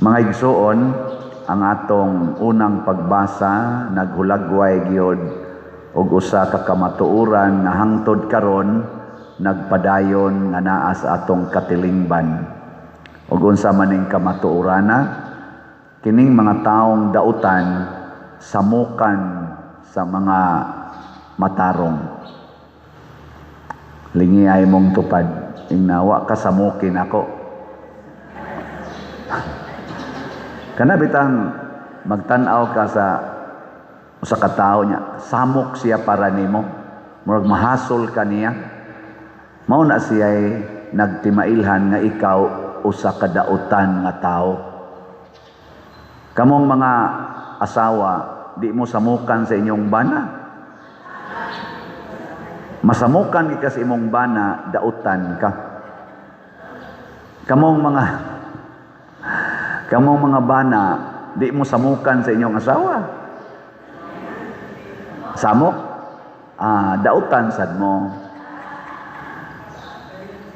Mga igsuon, ang atong unang pagbasa naghulagway gyud og usa ka kamatuoran nga hangtod karon nagpadayon nga naa sa atong katilingban. Ug unsa man ning kamatuorana? Kining mga taong dautan samukan sa mga matarong. Lingi ay mong tupad, ingna, "Wa ka samukin ako." Kana bitang magtan-aw ka sa usa ka tawo niya, samok siya para nimo, murag mahasol ka niya. Mao na siya'y nagtimailhan nga ikaw usa ka dautan nga tao. Kamong mga asawa, di mo samukan sa inyong bana. Masamukan ka sa imong bana, dautan ka. Kamong mga bana, di mo samukan sa inyong asawa. Samok? Ah, dautan sad mo.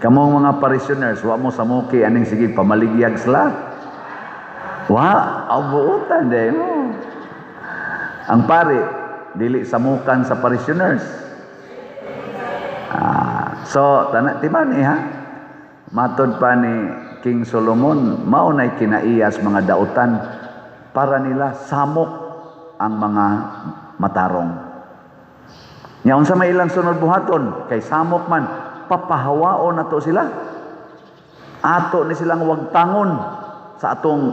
Kamong mga parishioners, wa mo samuki aning sige pamaligyag sila. Wa, abuutan de mo. Ang pare, dili samukan sa parishioners. Ah, so tana timan eh ha. Matod pa ni King Solomon, mao nay kinaiyas mga dautan, para nila samok ang mga matarong. Nya unsa may ilang sunod buhaton? Kay samok man, papahawaon nato sila. Ato ni silang wagtangon sa atong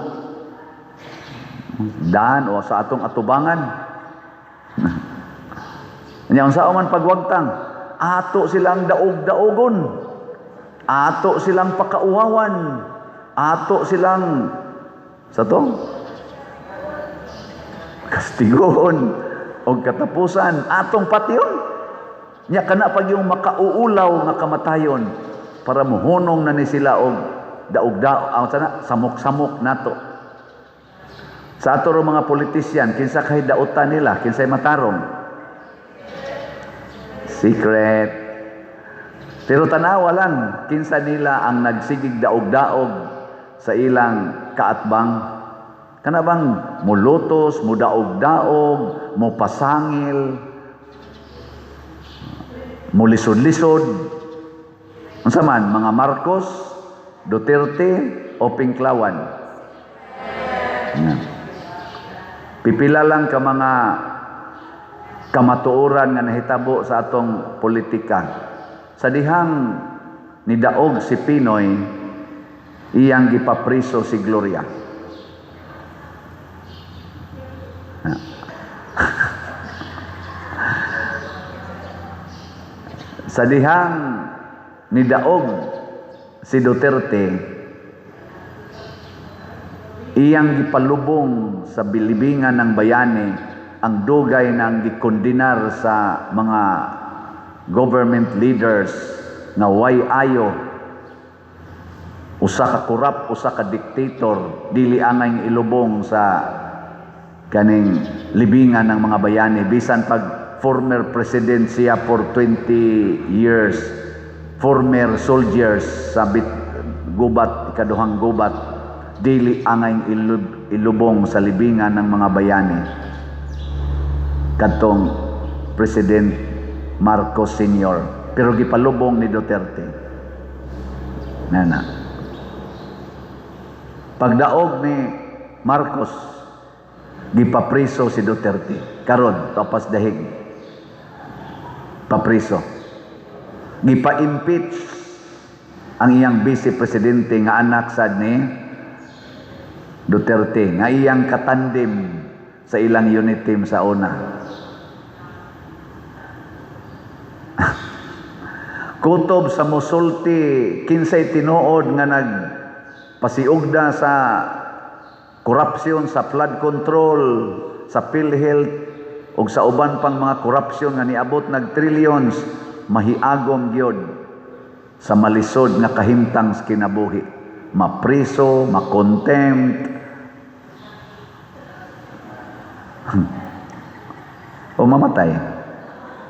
daan o sa atong atubangan. Nya unsa man pagwagtang? Ato silang daog-daogon. Ato silang pakauwawan. Ato silang sa to kastigon o katapusan atong patyon. Nya kana pag yung makauulaw nga kamatayon para muhunong na ni sila og daog-daog ang sana samok-samok nato. Sa ato ro mga politisyan, kinsa kay dautan nila, kinsay matarong? Secret. Pero tanawa lang kinsa nila ang nagsigig daog-daog sa ilang kaatbang. Kana bang mulutos, mudaog-daog, mupasangil, mulisod-lisod? Unsa man, mga Marcos, Duterte o Pinklawan? Yan. Pipila lang ka mga kamatuoran nga nahitabo sa atong politika. Sa dihang nidaog si PNoy, iyang gipapriso si Gloria. Sa dihang nidaog si Duterte, iyang gipalubong sa bilibingan ng bayani ang dugay ng gikondenar sa mga government leaders nga way ayo, usa ka korap, usa ka dictator, dili angay ilubong sa kaning libingan ng mga bayani bisan pag former president siya for 20 years, former soldiers sa bit, gubat, ikaduhang gubat, dili angay ilubong sa libingan ng mga bayani kadtong President Marcos Sr., pero gipalubong ni Duterte. Nana pagdaog ni Marcos, gipapriso si Duterte. Karon tapas dahig, papriso. Gipa-impeach ang iyang vice presidente nga anak sad ni Duterte, nga iyang katandim sa ilang unit team sa una. Kutob sa musulti kinsay tinuod nga nagpasiugda sa korupsyon sa flood control, sa PhilHealth ug sa uban pang mga korupsyon nga niabot nag trillions, mahiagom gyud sa malisod nga kahimtang sa kinabuhi, mapriso, makontempt o mamatay,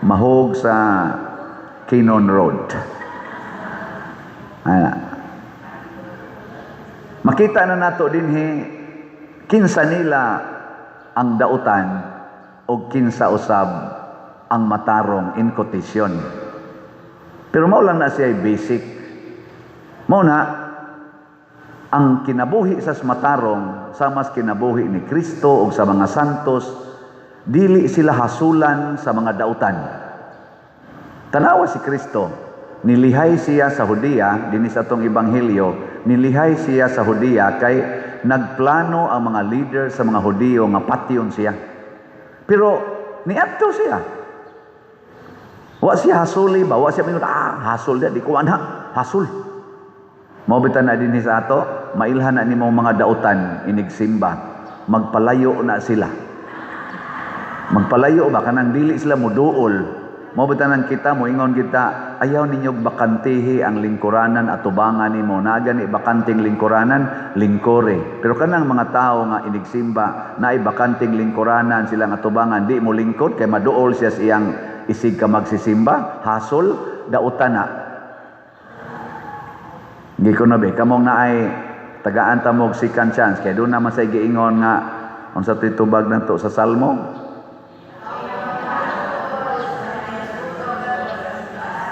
mahog sa Kennon Road. Ana. Makita na nato dinhi. Kinsa nila ang dautan o kinsa usab ang matarong, in quotation. Pero mao lang na siya basic. Mao na ang kinabuhi sa matarong, sa mas kinabuhi ni Kristo o sa mga santos, dili sila hasulan sa mga dautan. Tanawa si Kristo, nilihay siya sa Judea, dinhi sa atong ebanghelyo, nilihay siya sa Judea kay nagplano ang mga leader sa mga Hudiyo nga patyon siya. Pero niadto siya. Wa siya hasuli ba? Wa siya mingon, "Ah, hasol dia, di ko ana, hasol." Mao bitan na dinhi sa ato, mailhan na nimo mga dautan inigsimba. Magpalayo na sila. Magpalayo ba, kanang dili sila muduol. Mao bitan kita moingon kita, ayaw ninyo bakantihi ang lingkuranan at tubangan nimo. Naa gani bakanting lingkuranan, lingkore. Pero kanang mga tao nga inigsimba, naay bakanting lingkuranan sila nga tubangan, di mo lingkod kay maduol siya sa iyang isig ka magsisimba, hasol, dautan na. Hindi ko na be, kamong naay tagaan ta mo og second chance kay doon naman sa giingon nga unsa to'y tubag nato sa Salmo?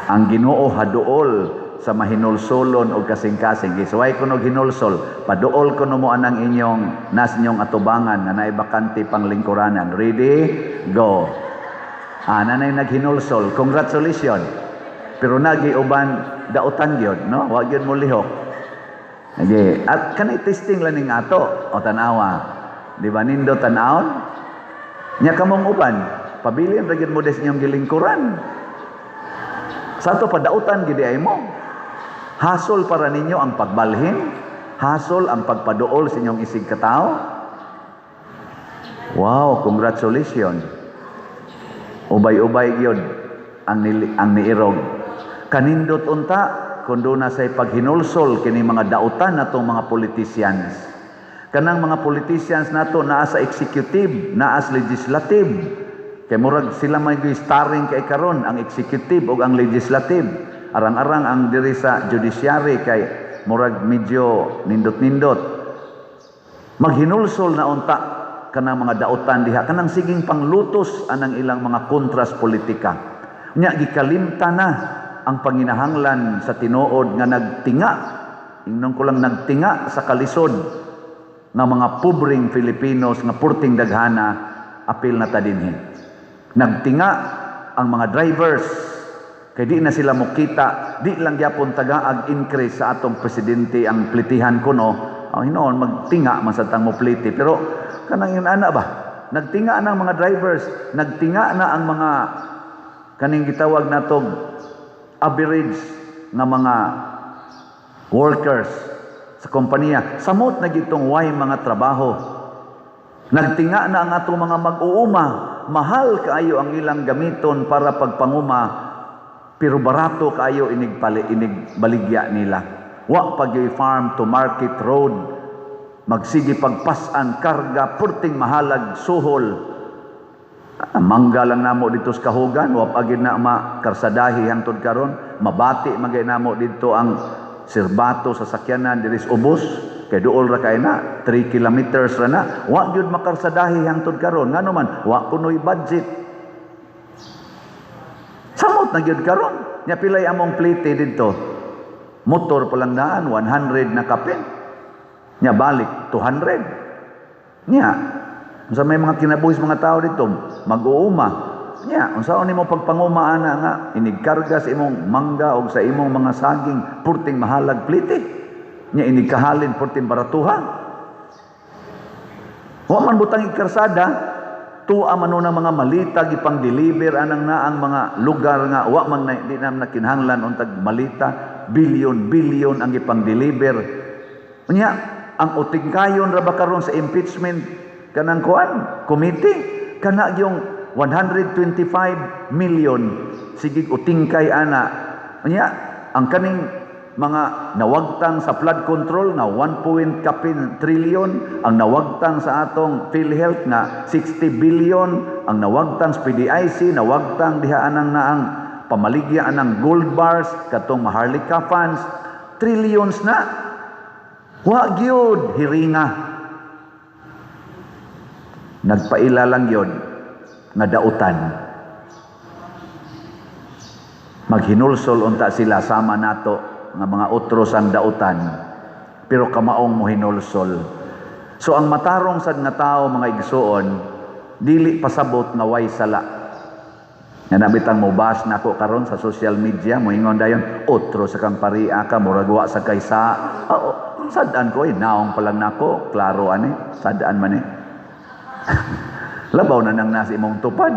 Ang Ginoo haduol sa mahinulsolon og kasing-kasing. Gisuway ko og hinulsol, paduol ko mo anang inyong nas inyong atubangan nga naay bakante pang lingkuranan. Ready? Go. Ah, nanay naghinulsol. Congratulations. Pero nagi uban dautan gyud, no? Wa gyud mo lihok. Sige. At kanay testing lang ning ato o tan-awa. Di ba nindo tan-awon? Nya kamong uban, pabilin ra gyud mo des inyong gilingkuran. Sa ato padautan gid ay mo. Hasol para ninyo ang pagbalhin, hasol ang pagpaduol sa inyong isig katao. Wow, congratulations. Ubay-ubay gyud ang niirog. Kanindot unta kung doon na say paghinulsol kini mga dautan natong mga politicians. Kanang mga politicians nato naa sa executive, naa sa legislative. Kay murag sila may starring kay karon ang executive ug ang legislative. Arang-arang ang diri sa judiciary kay murag medyo nindot-nindot. Maghinulsol na unta kanang mga dautan diha, kanang siging panglutos anang ilang mga kontras politika. Nya gikalimta na ang panginahanglan sa tinuod nga nagtinga, ingnon ko lang, nagtinga sa kalisod nga mga pobreng Filipinos nga purting daghana, apil na ta dinhi. Nagtinga ang mga drivers kay di na sila mokita, di lang gyapon tagaag increase sa atong presidente ang plitihan kuno. Ang hinoon magtinga man sa tang mo pliti, pero kanang yun ana ba? Nagtinga na ang mga drivers, nagtinga na ang mga kaning gitawag natog average nga mga workers sa kompanya. Samot na gitong way mga trabaho. Nagtinga na ang atong mga mag-uuma. Mahal kaayo ang ilang gamiton para pagpanguma, pero barato kaayo inig pali, inig baligya nila. Wa pa gyuy farm to market road. Magsige pagpasan karga, purting mahalag suhol. Ah, mangga lang namo dito sa Kahugan, wa pa gyud na makarsadahi hangtod karon. Mabati man gyud namo dito ang sirbato sa sakyanan diri sa ubos kay duol ra kay na 3 kilometers ra na, wa gyud makarsadahi hangtod karon. Ngano man wa kunoy budget? Samot na gyud karon. Nya pilay among plite didto? Motor pa lang daan 100 na kapin, nya balik 200. Nya unsa may mga kinabuhi sa mga tao dito mag-uuma? Nya unsaon nimo pagpanguma ana nga inigkarga sa imong mangga o sa imong mga saging, purting mahalag plite, nya inigkahalin purting baratuha? Wa man butang ikarsada, tuwa man ng mga malita gipang deliver anang naang mga lugar nga wa man na, di na nakinahanglan untag malita, bilyon bilyon ang gipang deliver. Unya ang utingkayon ra ba karon sa impeachment kanang kuan committee, kana yung 125 million sige utingkay ana. Unya ang kaning mga nawagtang sa flood control nga 1 point kapin trillion, ang nawagtang sa atong PhilHealth nga 60 billion, ang nawagtang sa PDIC, nawagtang diha anang naang pamaligya anang gold bars, katong Maharlika funds, trillions na. Wa gyud hiringa. Nagpaila lang yon nga dautan. Maghinulsol unta sila sama nato nga mga otro sang dautan, pero kamaong mo hinulsol. So ang matarong sad nga tao, mga igsuon, dili pasabot nga way sala. Nga nabitang mo bash nako karon sa social media, moingon dayon, otro sa kang paria ka, murag wa sa kaysa. Oo, sad-an ko eh, naong pa lang nako, klaro ani, sad-an man eh. Labaw na nang nasa imong tupad.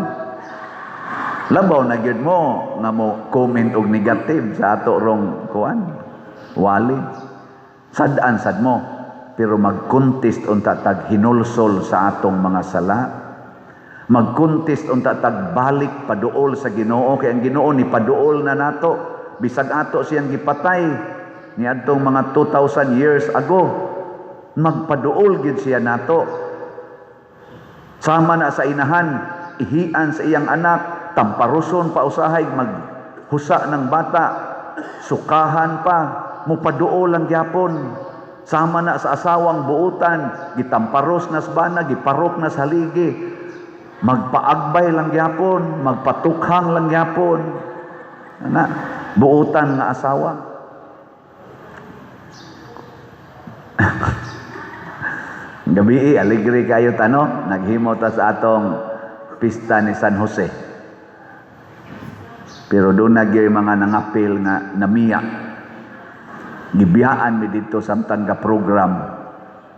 Labaw na gyud mo nga mo comment og negative sa ato rong kuan. Wali. Sad-an sad mo, pero mag-contest unta tag hinulsol sa atong mga sala. Mag-contest unta tag balik paduol sa Ginoo, kay ang Ginoo ni paduol na nato, bisag ato siyang gipatay niadtong mga 2000 years ago, magpaduol gyud siya nato. Sama na sa inahan, ihian sa iyang anak, tamparuson pa usahay, maghusa ng bata, sukahan pa, mupaduol lang gyapon. Sama na sa asawang buutan, gitamparos na sa bana, giparok na sa haligi, magpaagbay lang gyapon, magpatukhang lang gyapon. Ana, buutan nga asawa. Gabi, alegre kayo tano, naghimo ta sa atong pista ni San Jose. Pero doon na gyud mga nangapil nga namiya. Gibiyaan mi dito samtang ga program.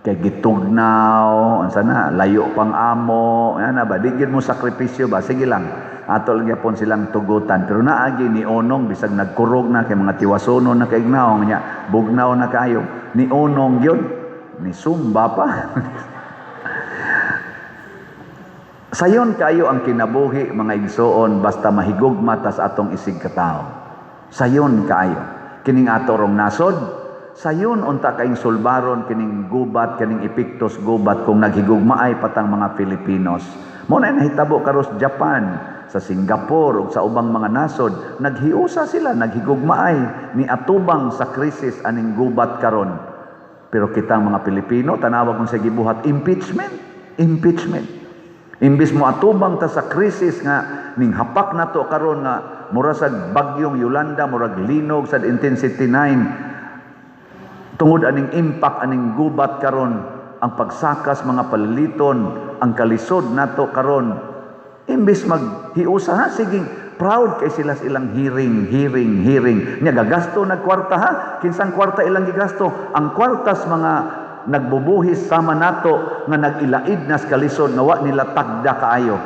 Kay gitugnaw, unsa na, layo pang amo, ana ba, di gyud mo sakripisyo ba, sige lang. Ato lang gyapon silang tugutan. Pero naagi ni Onong, bisag nagkurog na kay mga tiwasono na kay ignaw nya, bugnaw na kayo, ni Onong gyud, ni Sumba pa. Sayon kayo ang kinabuhi, mga igsoon, basta mahigugma ta sa atong isig katao. Sayon kayo. Kining ato rong nasod, sayon unta kaing sulbaron kining gubat, kining epektos gubat kung naghigugmaay patang mga Filipinos. Mo na nahitabo karos Japan, sa Singapore ug sa ubang mga nasod, naghiusa sila, naghigugmaay ni atubang sa krisis aning gubat karon. Pero kitang mga Pilipino, tanawa kung sa gibuhat, impeachment, impeachment. Imbis mo atubang ta sa krisis nga ning hapak nato karon nga mura sa bagyong Yolanda, murag linog sa intensity 9, tungod aning impact aning gubat karon, ang pagsakas mga paliliton, ang kalisod nato karon, imbis maghiusa ha, sige, proud kay sila sa ilang hearing, hearing, hearing. Nya gagasto nagkwarta ha, kinsang kwarta ilang gigasto? Ang kwartas mga nagbubuhis sama nato nga nag-ilaid nas kalisod nga wa nila tagda kaayo.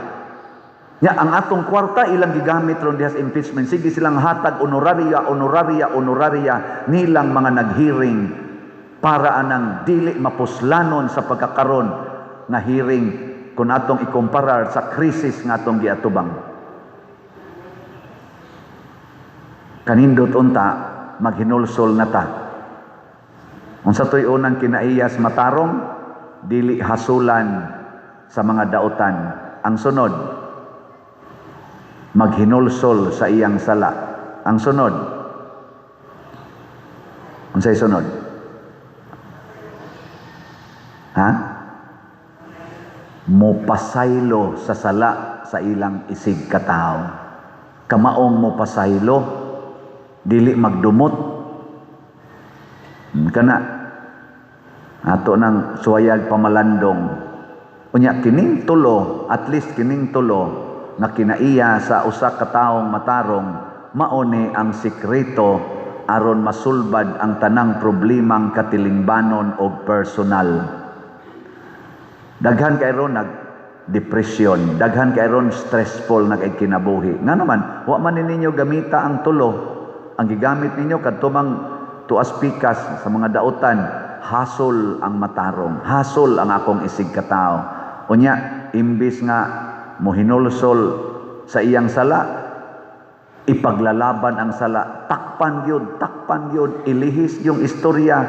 Nya ang atong kwarta ilang gigamit ron diha sa impeachment. Sige silang hatag honoraria, honoraria, honoraria nilang mga naghearing para anang dili mapuslanon sa pagkakaron nga hearing kung atong ikumparar sa krisis nga atong giatubang. Kanindot unta maghinulsol na ta. Unsa to'y unang kinaiyas matarong, dili hasulan sa mga dautan. Ang sunod, maghinulsol sa iyang sala. Ang sunod, unsay sunod? Ha? Mopasaylo sa sala sa ilang isig katao. Kamaong mopasaylo, dili magdumot. Kana ato nang suwayag pamalandong. Unya kining tulo, at least kining tulo nga kinaiya sa usa ka taong matarong, maone ang sikreto aron masulbad ang tanang problemang katilingbanon og personal. Daghan kay ron nag depression, daghan kay ron stressful na kay kinabuhi. Ngano man, wa man ninyo gamita ang tulo. Ang gigamit ninyo kadto mang tuas pikas sa mga dautan, hasol ang matarong, hasol ang akong isig katao. Unya, imbis nga mohinulsol sa iyang sala, ipaglalaban ang sala, takpan gyud, ilihis yung istorya,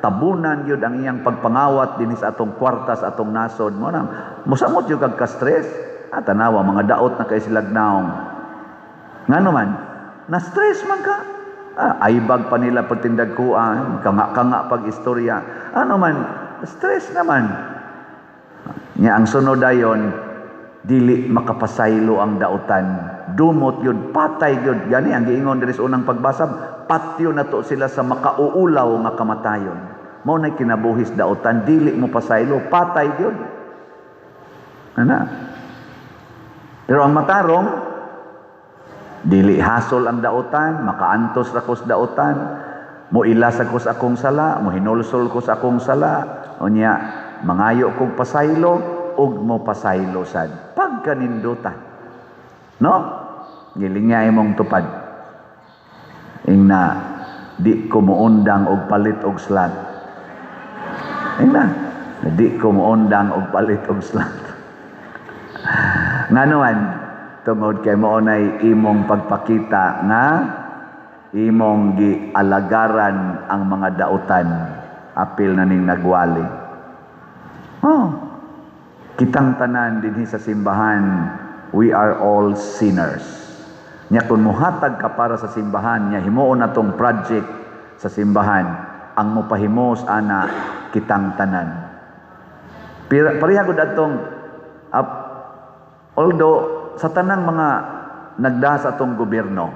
tabunan gyud ang iyang pagpangawat dinhi sa atong kwarta sa atong nasod. Mo nang mosamot gyud kag ka-stress. Ah, tanawa mga daot na kay silag naong. Ngano man, na-stress man ka. Ah, aybag pa nila pagtindag kuan, kanga-kanga pag istorya. Ano man, stress naman. Nya ang sunod dayon, dili makapasaylo ang dautan. Dumot yun, patay yun. Gani ang giingon diri sa unang pagbasa, patyo nato sila sa makauulaw nga kamatayon. Mao nay kinabuhis dautan, dili mo pasaylo, patay yun. Ana. Pero ang matarong, dili hasol ang dautan, makaantos ra ko sa dautan, moila sa ko sa akong sala, mohinulsol ko sa akong sala, unya mangayo kog pasaylo ug mo pasaylo sad. Pagkaninduta. No? Gilingya imong tupad. Ingna di ko moundang og palit og slot. Ingna di ko moundang og palit og slot. Ngano man, tungod kay mao nay imong pagpakita nga imong gialagaran ang mga dautan, apil na ning nagwali. Oh, kitang tanan dinhi sa simbahan, we are all sinners. Nya kung muhatag ka para sa simbahan, nya himuon natong project sa simbahan, ang mopahimos ana kitang tanan. Pero pareha gud atong although sa tanang mga nagda sa atong gobyerno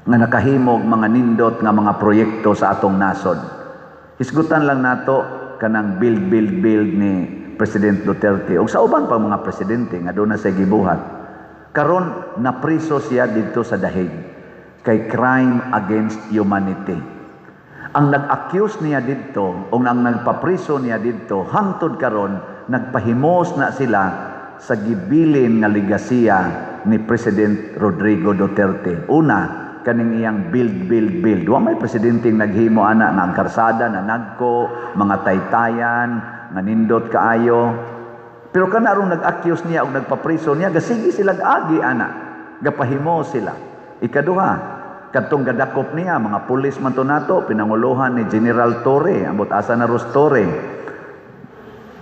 nga nakahimog mga nindot nga mga proyekto sa atong nasod. Hisgutan lang nato kanang build, build, build ni President Duterte ug sa uban pang mga presidente nga doon na sa gibuhat. Karon napriso siya didto sa Dahig kay crime against humanity. Ang nag-accuse niya didto o ang nagpapriso niya didto, hangtod karon nagpahimos na sila sa gibilin nga legasiya ni President Rodrigo Duterte. Una, kaning iyang build, build, build. Wa may presidenteng naghimo ana nga ang karsada na nagko, mga taytayan, nga nindot kaayo. Pero kanarong nag-accuse niya o nagpapriso niya, gasigi sila agi ana. Gapahimo sila. Ikaduha, kadtong gadakop niya, mga pulis man to nato, pinanguluhan ni General Torre, ambot asa na Ros Torre.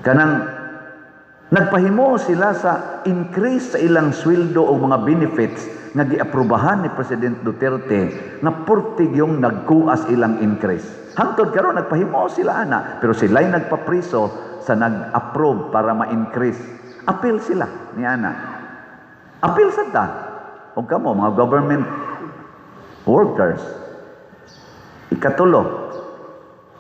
Kanang nagpahimo sila sa increase sa ilang sweldo o mga benefits nga giaprobahan ni President Duterte nga purtig yung nagkuas ilang increase. Hangtod karon nagpahimo sila ana, pero sila'y nagpapriso sa nag-approve para ma-increase. Apil sila ni ana. Apil sa ta. O kamo mga government workers. Ikatulo,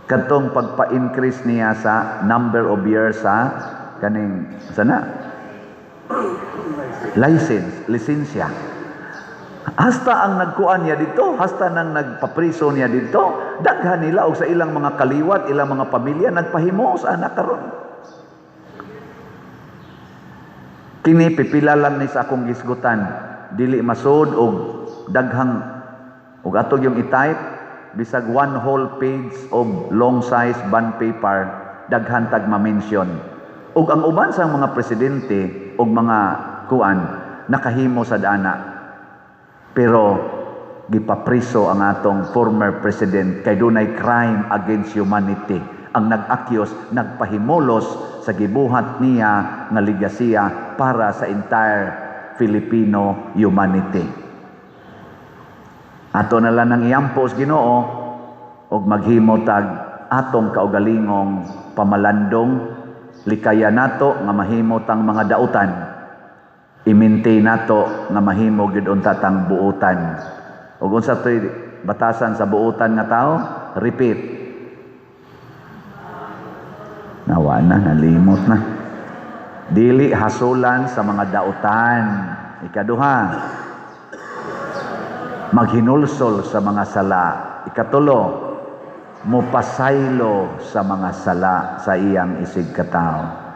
kadtong pagpa-increase niya sa number of years sa kaning sana license, lisensya. Hasta ang nagkuan niya dito, hasta nang nagpapriso niya dito, daghan nila og sa ilang mga kaliwat, ilang mga pamilya nagpahimos ana karon. Kini pipila lang ni sa akong gisgutan, dili masud og daghang og atog yung i-type bisag one whole page of long size bond paper, daghan tag ma-mention. Ug ang uban sa mga presidente og mga kuan nakahimo sa dana. Pero gipapriso ang atong former president kay dunay crime against humanity. Ang nag-accuse, nagpahimulos sa gibuhat niya nga legasiya para sa entire Filipino humanity. Ato na lang ang iampo sa Ginoo og maghimo tag atong kaugalingong pamalandong, likaya nato nga mahimo tang mga dautan, i-maintain nato nga mahimo gyud unta tang buutan. Ug unsa toy batasan sa buutan nga tao? Repeat. Nawa na, nalimot na. Dili hasulan sa mga dautan. Ikaduha, maghinulsol sa mga sala. Ikatulo, mupasaylo sa mga sala sa iyang isig katao.